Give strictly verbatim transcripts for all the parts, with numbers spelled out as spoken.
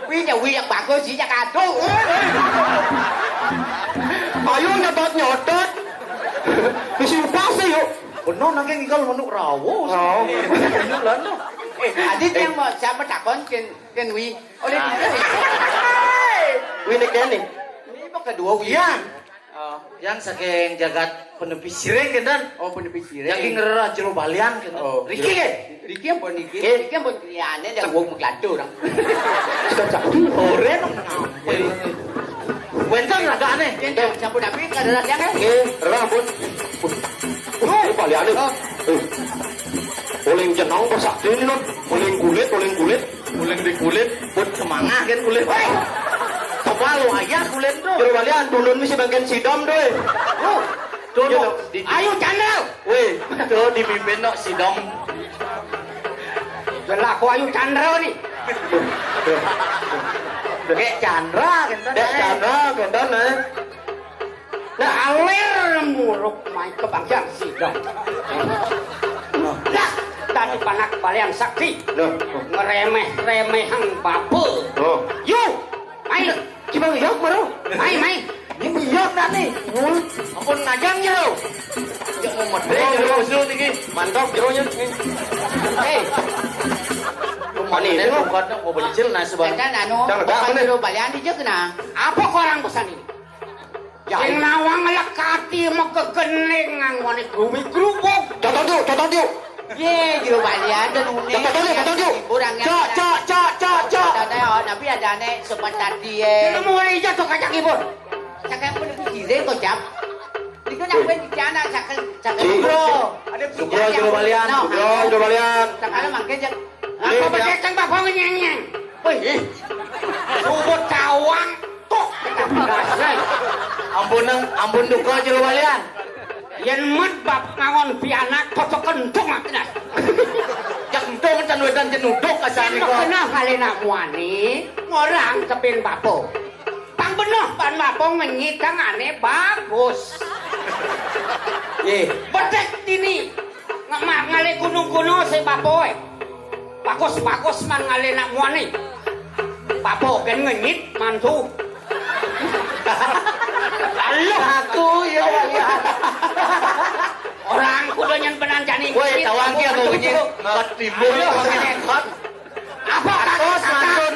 Kuwi ya, kuwi ya bagus, ya kado. Ayo nyotot-nyotot. Wis upah sih, yuk. Bener nang ngigal manuk rawo. Oh. Bener lho. Eh, tadi yang mau siapa takon, ken, ken wi. Oleh dia. Wi nek kene. Ini mau kedua wi. Iya. Oh, yang saking jagat penepi siring, kenten. Oh, penepi siring. Yang ngererah jero balian, kenten. Oh, Riki, jero. Ke? Riki ampun niki. Eh. Riki ampun liyane dak wong meglatu orang. Sudah jauh. Ore nang ngampil. Wenten ragane. Wenten, sampun tapi kada ada yang. Eh, rerah ampun. Wah, ini baliane. Oh. Eh. Oleh jenang pas sakti ini, non. Oleh kulit, oleh kulit. Kulit di kulit, pun semangah kan kulit. Woi. Coba lu aja kulit tuh. Jero balian, tulun mesti bangken sidom tuh. Oh. Tuh, Iya, tuh. Di, ayo, Chandra. Weh, tuh dipimpin nok sidom. Jelas kok ayo, Chandra nih. Kayak Chandra, gitu. Dek Chandra, gitu, nah. Nah, alir muruk main ke bangkian sidang. Nah, tadi panak balian sakti. Loh. Ngeremeh-remehang bapa. Oh. Yu, main. Cuma yok baru. Main, main. Ini yok dah nih. Ampun ngajang ya lo. Ya mau medre ya lo usul tinggi. Mantap jeronya. Eh. Mana ini lo? Bukan mau bencil nah sebab. Jangan anu. Jangan, jangan, bukan mana? Jero balian di jek nah. Apa korang pesan ini? Sing nawang nglekati megegening nganggone gruwi-grubuk. Contoh, Juk, contoh, Juk. Ye, jero balian ada nune. Contoh, Juk, contoh, Juk. Hiburan ya. Cok, cok, cok, cok, cok. Ada, ada, oh, tapi ada ane sobat tadi, ye. Kita mulai jatuh kacang hibur. Cakap pun lebih gile kok, Cap. Itu nak main di sana, cakap, cakap. Sugro. Ada Sugro, jero balian. Sugro, jero balian. Cakap mangke, Cap. Apa pakai kang babong nyeng-nyeng? Wih, subut cawang. Tuh, ampun, nang, ampun duka jero balian. Yen met bab ngangon pianak, cocok kentung akinas. Jak kentung can wedan jenuduk kasane kok. Kenal kali nak muani, ngorang kepin bapo. Pang beneh pan bapo ngenyit kang ane bagus. Ye. Bedek dini. Ngemak ngale gunung-gunung si bapo, eh. Bagus-bagus man ngale nak muani. Bapo gen ngenyit mantu. Lalu aku ya, ya. Orang kudu nyen benan jani. Woi, tawang dia mau ngenyit. Ngat timbul ya, ngenyit. Apa kakak?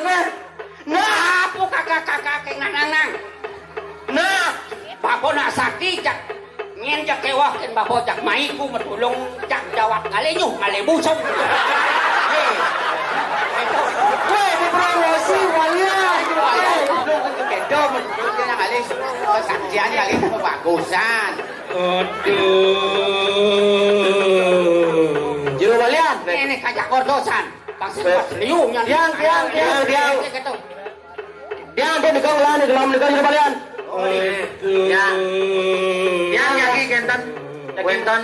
Nah, apa kakak-kakak ke nganang-nang? Nah, bapo nak sakti jak nyen jak kewah ken bapo jak maiku metulung jak jawab kali nyuh kali busung. Hei. Weh, di promosi walian. Kedo metulung kena kali saksian kali kebagusan. Aduh. Jero balian. Ini kajak kordosan. Pasti pas liu yang diang, diang, diang, diang. Gitu. Diang, dia nikah ulah nih, dalam nikah jero balian. Oh, iya. Diang. Diang, jagi kenten. Kenten.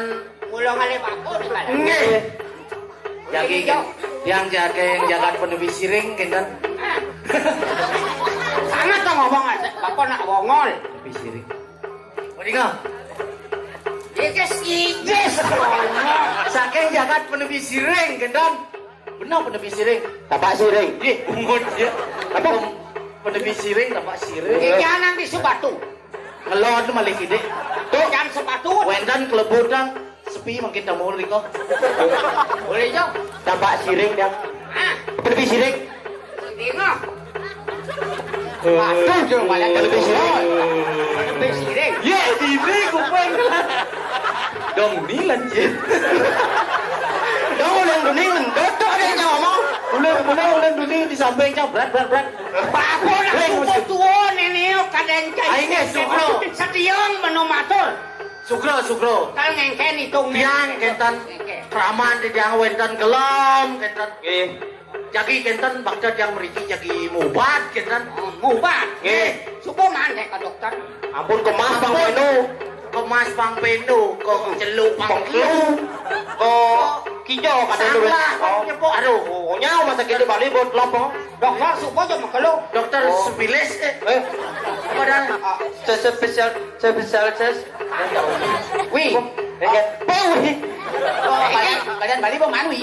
Mulang ale bako di balian. Nggih. Jagi, diang jagi jagat penepi siring, kenten. Sangat to ngomong aja, bako nak bongol. Penepi siring. Mendinga. Igis, igis. Saking jagat penepi siring, kenten. Bener penepi siring. Tapak siring. Ih, bungut ya. Apa? Penepi siring, tapak siring. Iki nang tisu batu. Ngelon malih kidik. Tuh, jangan sepatu. Wenten kelebu dang. Sepi mangkin damur riko. Boleh, Jong. Tapak siring dang. Ah. Penepi siring. Siring, ah. Aduh, jero balian. Lebih sirih. Lebih sirih. Ye, ini kuping. Dong, ini lanjut. Dong, ulang duning, dodok ada yang ngomong. Ulang, ulang, ulang duning di samping, cang, berat, berat, berat. Apa nak tuwa-tuwa nene, kadang cai. Aing, eh, Sugro. Setiang menomatur. Sugro, Sugro. Kal ngengken itung. Tiang, kenten. Ngengken. Kraman di tiang wenten gelem, kenten. Nggih. Jagi kenten bakda tiang mriki jagi mubat kenten. Oh, mubat. Nggih. Supo mandek ka dokter? Ampun kemas pang penu. Kemas pang penu, kok celuk pang telu. Kok kijo kadang dulu. Salah, kok nyepuk. Aduh, oh, nyau masa kene Bali bot lopo. Dokter supo aja makelo. Dokter spesialis, eh. Eh. Apa dah? Ah, spesial, spesialis. Wih. Eh, eh. Apa, wih? Oh, badan, badan Bali apa manwi?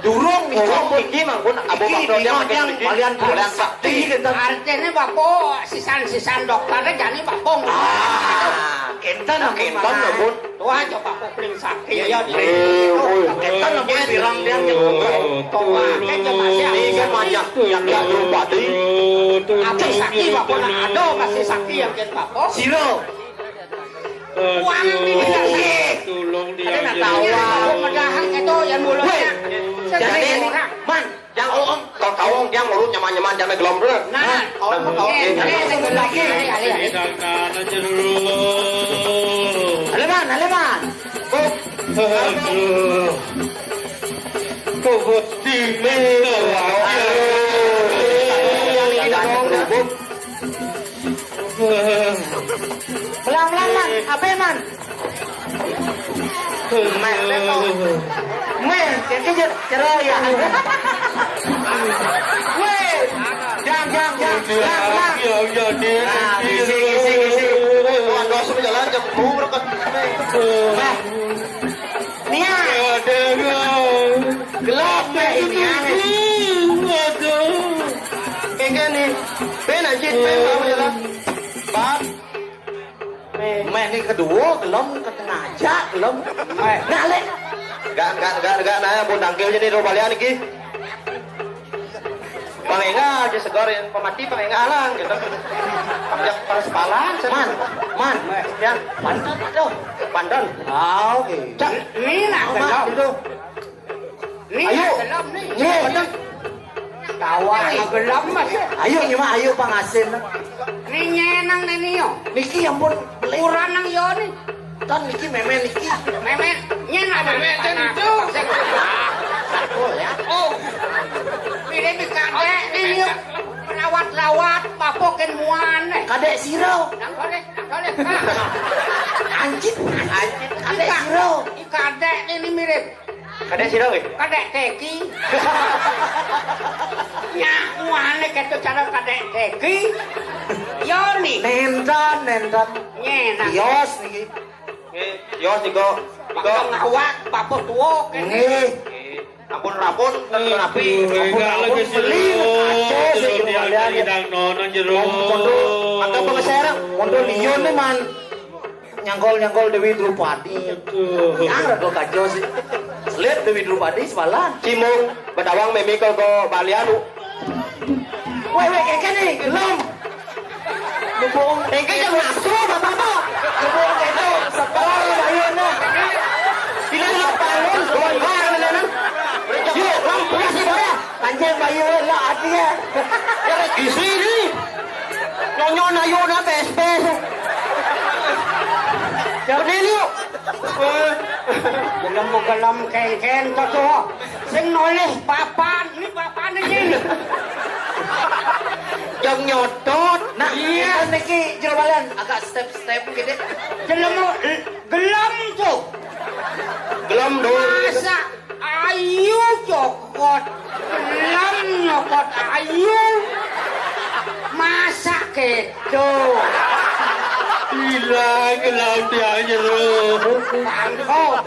Durung, durung iki mangkon apa iki, maksudnya dina makin yang iki? Balian, balian sakti, sakti, gitu. Artinya Bapak sisan-sisan dokternya jani Bapak. Ah, kenten, kenten, ampun. Tuh aja Bapak paling sakti ya. Iya, iya. Kenten, ampun, pirang dia, gitu. Tuh, aja masih. Iya, banyak. Ya, ya, lupa, deh. Apa sakti Bapak nak ada masih sakti yang kenten Bapak? Siro. Uang di sini. Tulung dia. Ada nak tahu. Aku medahan itu yang mulutnya. Weh, jadi orang. Man, yang oong, kau tahu yang mulut nyaman-nyaman, jangan gelom dulu. Nah, oong, oong. Eh, eh, eh, eh, eh, eh. Aleman, aleman. Kok. Aduh. Kok boti. Belang, belang, man. Apa, man? Meh, meh, yang kejut, cerai ya. Weh, jang, jang, jang, belang, belang. Nah, isi, isi, isi. Tuan dos berjalan, jam kubur kan. Meh. Nia. Gelap, meh, ini aneh. Waduh. Kayak gini. Ben, anjir, ben, mau jalan. Bab. Meh, ini kedua, gelem, ketengah aja, gelem. Meh. Nah, Lek. Enggak, enggak, enggak, enggak, nah, pun tangkil jadi roh balian iki. Bang Enga aja segar yang pemati, Bang Enga alang, gitu. Ya, panas palang, saya. Man, man. Ya. Pandan, aduh. Pandan. Ah, oke. Cak. Ini nak, Amat, gelem. Gitu. Ni ayo. Gelem ni. Ni. Tawa gelem, Mas. Ayo, nyemak, ayo, pangasin. Ni nyenang ni, ni, yo. Niki, ya ampun, beli. Kurang nang yo ni. Kan niki meme niki. Meme, nyen ada meme, meme, itu. Oh, ya. Oh. Pilih di kadek ni, yo. Melawat-lawat, papokin muan, eh. Kadek siro. Nang boleh, nang boleh. Anjit, anjit. Kadek siro. I kadek ini mirip. Kadek sira kowe? Kadek teki. Nyak, muane keto cara kadek teki. Yo ni. Nenten, nenten. Nyenak. Yos niki. Nggih, yos nika. Pak ngawak, bapak tua kene. Nggih. Nggih. Ampun rapun, ten rapi. Ampun rapun, beli. Kacau sih, kembalian. Ndang nono jero. Kondo, ada pengeser, kondo liyon ni, man. Nyangkol-nyangkol Dewi Drupadi. Aduh. Yang rada kacau sih. Selit Dewi Drupadi sebelah. Cimung, bedawang memikel ke Bali anu. Weh, weh, kayak gini, gelem. Lubung. Engke jam nafsu, bapak-bapak. Lubung itu, setelah ayo nah. Bila lo bangun, goyang, menenang. Yuk, bang, pulas sih, Bang. Anjing bayu lah ati ya. Ya, di sini. Nyonyo na yo na bes-bes. Ya, ini yuk. Gelem gelem kengken to tuh. Sing noleh papan, ini papan ini. Yang nyotot. Nah, iya. Niki jero balian agak step-step gitu. Gelem gelem tuh. Gelem dulu. Masa ayu cokot, gelem nyokot ayu. Masa gitu. Gila, gelem dia aja lu. Bangkok.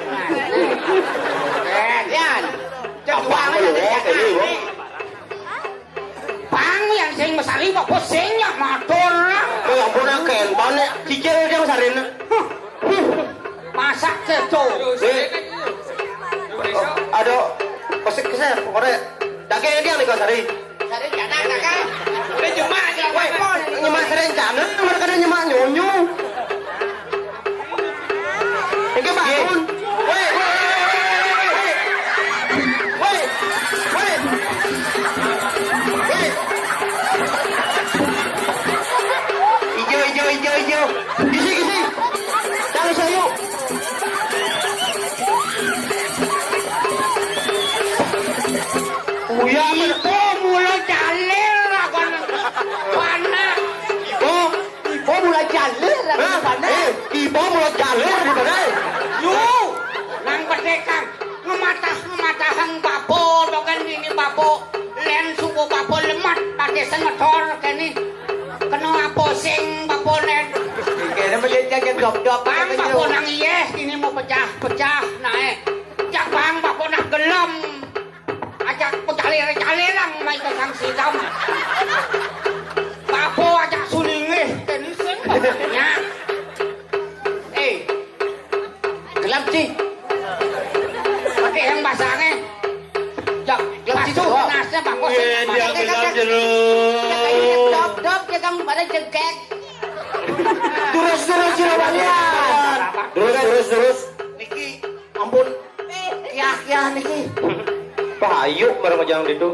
Eh, Yan. Cek apa uangnya lu, ya, ini, Bang? Bang, yang sing mesari kok pusing ya matur lah. Ya ampun, akeh, bane cicil dia mesarine. Huh. Masak keto. Eh. Oh, aduh, pesik keser, pokoknya daging dia nih kau sari. Sari jangan, jangan. Udah cuma aja, woi. Nyemak serencana, mereka ada nyemak nyonyo. Iki bangun. Woi, woi, woi. Ijo, ijo, ijo, ijo. Gisi, gisi. Jangan sayu. Uya, itu mula jalil lah, kon panak. Oh. Ibu mulai jalur lah. Hah? Mana? Eh, ibu mulai jalur di mana? Yu, nang pedekang ngematah ngematahang bapo dokan ini bapo len suku bapo lemat pakai sengetor kene kena apa sing bapo len. Kene menjadi jaga dok-dok. Bang bapo nang iye ini mau pecah-pecah naik. Cak bang bapo nak gelem. Kalir-kaliran mai ka Sang Sidam. Bapa ajak sulingih, tenis sing nya. Eh, gelap, Ci. Pakai yang basangnya. Jok, gelap, Ci, tuh. Nasnya bapa sing. Iya, dia gelap, jero. Dop, dop, dia kan pada jegek. Terus, terus, terus, Balian. Terus, terus, terus. Niki, ampun. Kiah, kiah, niki. Pahayu bareng ngejang ditu.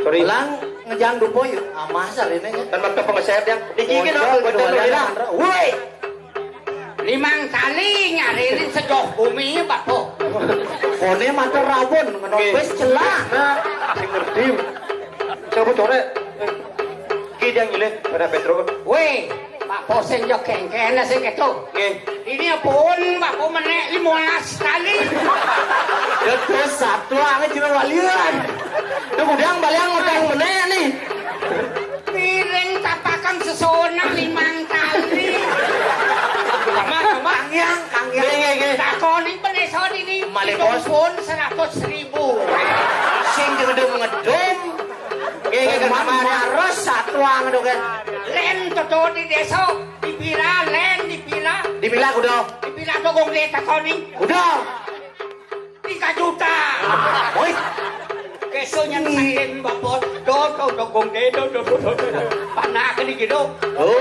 Sorry. Ulang ngejang dupo yuk. Ah, masa ini ya? Kan mata pengeser dia. Niki, niki, Bocor, no, gitu, bocor, Balian, bocor. Andra. Woi. Limang tali nyariin sejoh bumi, Bapak. Kone mata rabun, menopes celah. Nah, sing ngerti. Siapa core? Eh, ki dia ngilih, ada Petro. Weh, Bapak sing jo kengken sing ketu. Nggih. Ini pun Bapak menek lima belas kali. Ya terus satu ange cuma walian. Tuh udang balian ngutang menek nih. Piring tapakan sesona limang kali. Mama, mama. Kangyang, kangyang. Nggih, nggih, nggih. Takoni peneso ini. Malih, Bos. Pun seratus ribu. Sing gedung ngedung. Nggih, nggih, Kang Maros satuang to kan. Len toto di desa, dipira, len dipira. Dipira kuda. Dipira to gong desa koni. Kuda. Tiga juta. Woi. Keso nyen saking bapa, do, do, do, gong de, do, do, do, do, do. Panah kene gitu. Oh.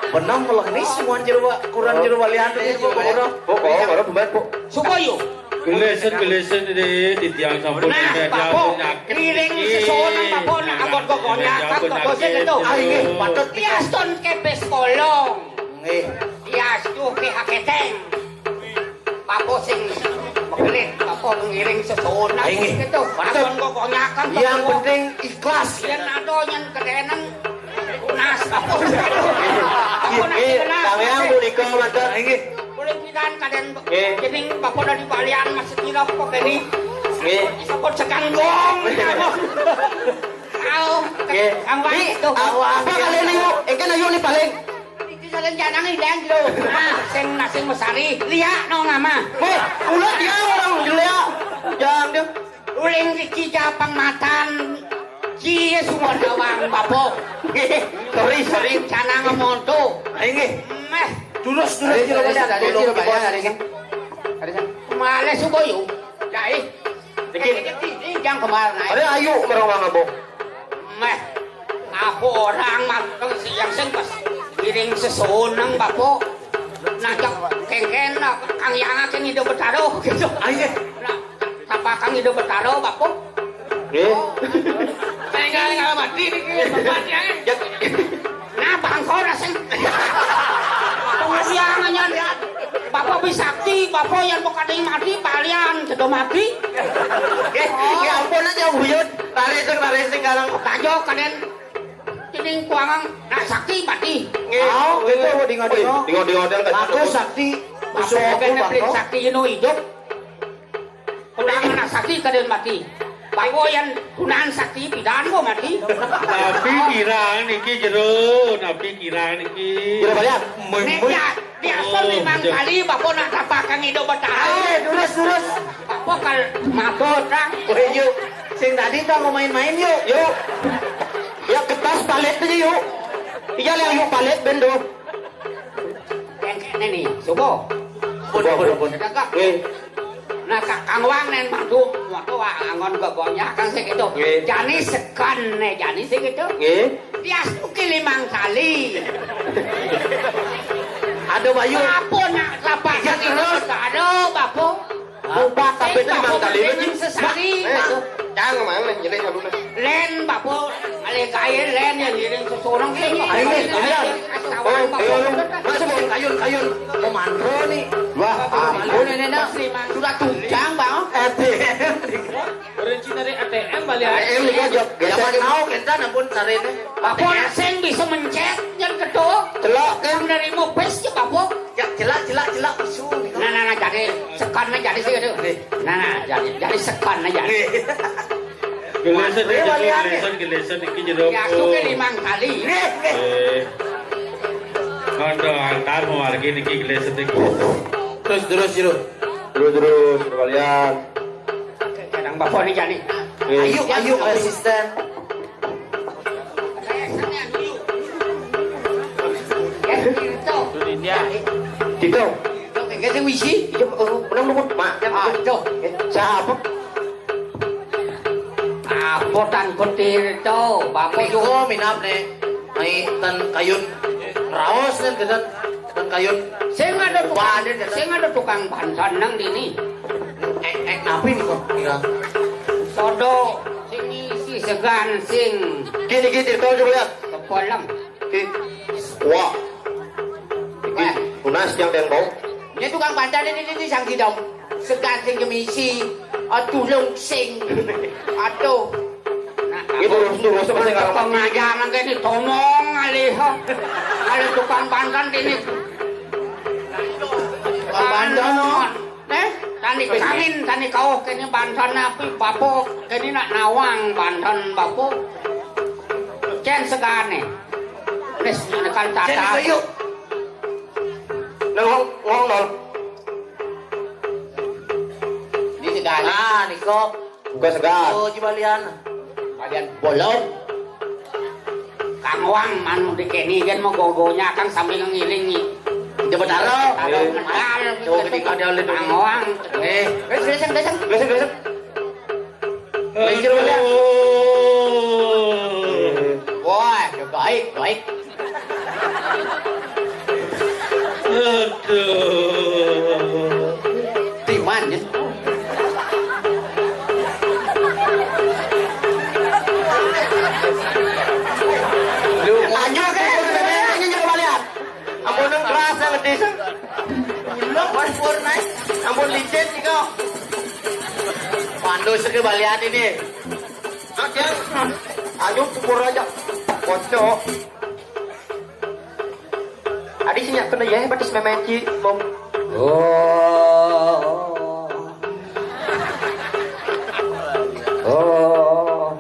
Benang melengis semua jero wa-, kurang jero walian to, Bu, Bu, Bu, Bu. Bu, Bu, Bu, Bu. Suko yo. Gelesen, gelesen de, titiang sampun. Nah, Bapak, ngiring sesuwun Bapak nak anggon kok konyakan kok sing itu. Ah, inggih, patut. Diaston kepes kolong. Nggih. Diastu ke haketeng. Bapak sing megelit, Bapak ngiring sesuwun. Ah, inggih. Gitu. Patut. Anggon kok konyakan kok. Yang penting ikhlas. Yen ada yang kedenan Tunas, apa? Apa nak tunas? Nggih, sampeyan punika mantun. Nggih. Boleh pidan kaden. Nggih. Jadi Bapak dari Balian masih kira apa kene? Nggih. Disebut sekan gong. Au, nggih. Kang Wak, tuh. Apa kalian yuk? Engke ayo ni paling. Itu saling janang idang, Bro. Nah, sing nasing mesari, liak no ngama. Weh, ulah dia orang jelek. Jangan dia. Uling iki japang matan. Cie suwon awang, Bapak. Sorry, sorry. Canang monto. Inggih. Meh. Terus, terus, terus, terus, terus, terus. Male subo yu. Jai. Dikit. Ini jang kemarin. Ada ayu merong abok. Meh. Apa orang mah sing pas. Piring sesonang, Bapak. Nah, cak kengken, nah, Kang Yang akan hidup bertaruh, gitu. Ayo. Nah, Tapakan Ida Betara, Bapak. Nggih. Tinggal, tinggal mati niki, mati ae. Ya. Nah, bangkor asing. Pengusiangan ya. Bapak bisa sakti, Bapak yang mau kadang mati, balian, sudah mati. Nggih, ya ampun aja, buyut. Tarik sing, tarik sing, sekarang. Tajo kaden. Ini kuangan, nah, sakti mati. Nggih. Au, gitu, dingo-dingo. Dingo-dingo, dingo. Aku sakti. Bapak kena pelit sakti, you know, hidup. Kurang anak sakti kadén mati. Bawa yang gunaan sakti pidan kok mati. Nabi kirang niki jero, nabi kirang niki. Jero balian. Nek dia, dia pun limang kali, bapak nak tapakan hidup bertahan. Ayo, terus, terus. Bapak kal mabot, Kang. Weh, yuk. Sing tadi tau mau main-main, yuk. Yuk. Ya, kertas palet aja, yuk. Iya, yang yuk palet, ben, tuh. Yang kene nih, subuh. Pun, pun, pun. Sedekah. Nggih. Nah, Ka-, Kang Wang nen mantu, waktu wa-, anggon kegonyakan sih gitu. Nggih. Jani sekan nih, jani sih gitu. Nggih. Dia suki limang kali. Ada bayu. Apa nak lapak sakit terus? Ada, Bapak. Buka tapi itu limang kali lagi. Sesali. Eh, Cang, mana nih? Jelek, aduh, nah. Len, Bapak, alih kaya len yang ngiring seseorang sih. Ayo, ayo. Oh, ayo, lu. Masuk, Bang, kayun, kayun. Mau mandro nih. Wah, ampun. Ini, nah, sudah tuncang, Bang. R T M. Berhenti dari A T M, balik. A T M nih, Jok. Zaman now, kita nampun sarene. Bapak sing bisa mencet, yang ketuk. Celok, kan? Menerima pes, ya, Bapak. Ya, celak, celak, celak, bisu. Nah, nah, nah, jadi sekan, nah, jadi sih, aduh. Nih. Nah, nah, jadi, jadi sekan, nah, jadi. Nih. Gelesan, Wah, gelesan, walian, gelesan, gelesan, iki jero. Ya, aku ke limang kali. Nih, nih. Eh. Kondo antar mewargi niki gelesan iki. Terus, terus, terus. Terus, terus, kalian. Bapak ni jani. Ayo, ayo, asisten. Ya, Tirto. Tirto. Tirto, kayak gitu, wisi. Iya, eh, menang, menang, Mak. Ah, tuh. Eh, siapa? Apa tan ku Tirto, Bapak? Niko minap, Nek. Ai, tan kayun. Raos, Nek, gitu. Tan kayun. Sing ada tukang, sing ada tukang bantan nang dini. Eh, eh, napi niko? Iya. Sodo, sing isi segan, sing. Gini, gini, Tirto, coba lihat. Kepolem. Ki, wah. Iki tunas yang den bau. Ini tukang bantal ini, ini sang gidong. Segan sing kemisi. Aduh, lungsing. Aduh. Nah, ini terus, terus, terus, terus, terus. Pengajaran kayak ini, tomong alih, ha. Kalau tukang bantal ini. Tukang bantal, no? Eh, tani kangin, tani kauh kene banten api, Bapak, kene nak nawang banten, Bapak. Cen segane. Wis, nekan Cen tata. Yuk. Nang wong, wong nol. Ini segane. Ah, niko. Buka segar. Oh, Ji Balian. Balian bolong. Kang Wang, manu di kene kan mau gogonya kan sambil ngiringi. Coba taruh. Taruh. Eh. Mental. Coba ketika dia oleh Kang Wang. Eh. Wes, wes, wes. Wes, wes. Wes, coba lihat. Wah, baik, baik. Aduh. Timan, ya. Lu anjur ke, ini juga balian. Ampun, nang keras yang ngedis. Belum, Mas, pur naik. Ampun, licin, nih, kok. Pandu, seke balian ini. Oke. Ayo, pukul aja. Kocok. Adi sih nyak kena ya, batis memen ci, bom. Oh. Oh.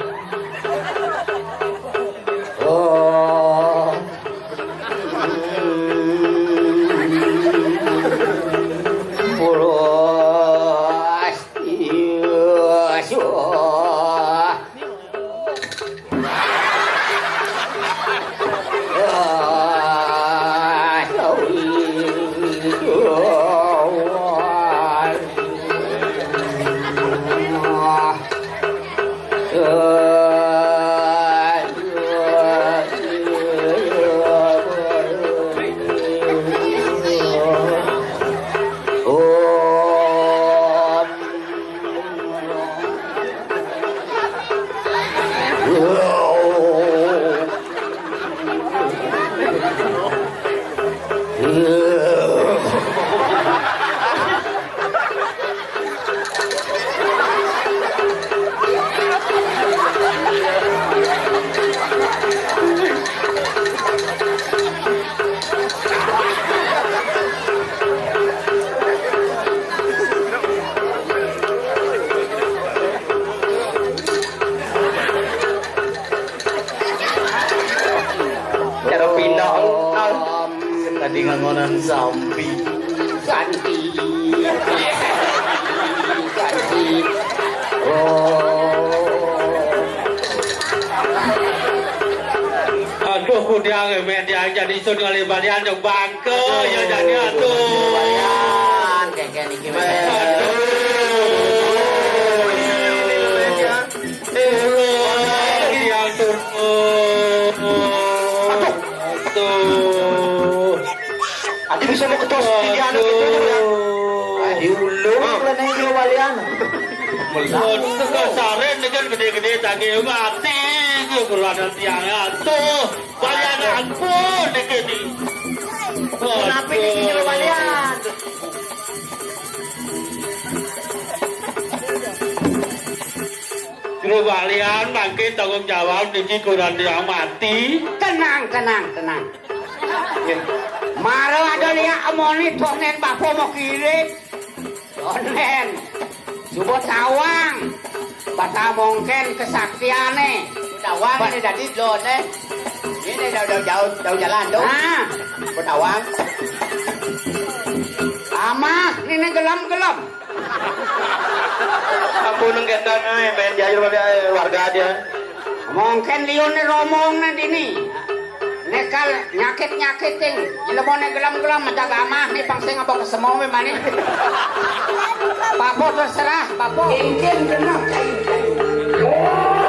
Oh. Pulas. Iya, suah. Cara pindah, ah. Tadi ngangonan sampi. Santi. Santi. Oh. Aduh, kudiang, eh, men, dia jadi sun kali balian, jeng bangke, ya, jadi, aduh. Balian, kayak, kayak niki, men. Aduh. Ini, ini, ini, ya. Aduh. Aduh. Adi bisa mau ketos tinggi anak itu, ya. Aduh. Diulung, ah, lah, nih, dia balian. Aduh, kasaren dengan gede-gede, tangge mati, gue kurang tiang, aduh. Balian ampun, dikit nih. Kenapa ini, aduh, balian? Jero balian mangke tanggung jawab niki kurang yang mati. Tenang, tenang, tenang. Mara ada liak amoni dongen bapa mau kirim. Donen. Suba tawang. Bata mungkin kesaktiane. Tawang ini dadi donen. Ini jauh, jauh, jauh, jauh jalan tuh. Nah. Tawang. Amah, nini gelem-gelem. Ampun, nang kénten, eh, main diajar pada warga aja. Mungkin liun ni romong na dini. Nekal nyakit-nyakitin. Ilmu ni gelem-gelem, macam amah ni pang sing apa kesemu memang ni. Papo terserah, papo. Mungkin kena kain-kain. Oh,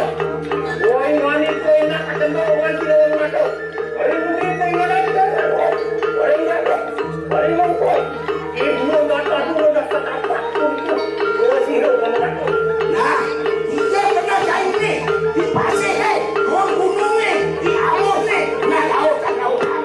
woi, manis enak ketemu orang tidak mata. Nah, kita kena cari ni. Di pasir ni, di gunung ni, di amuh ni, nah, lautan, lautan.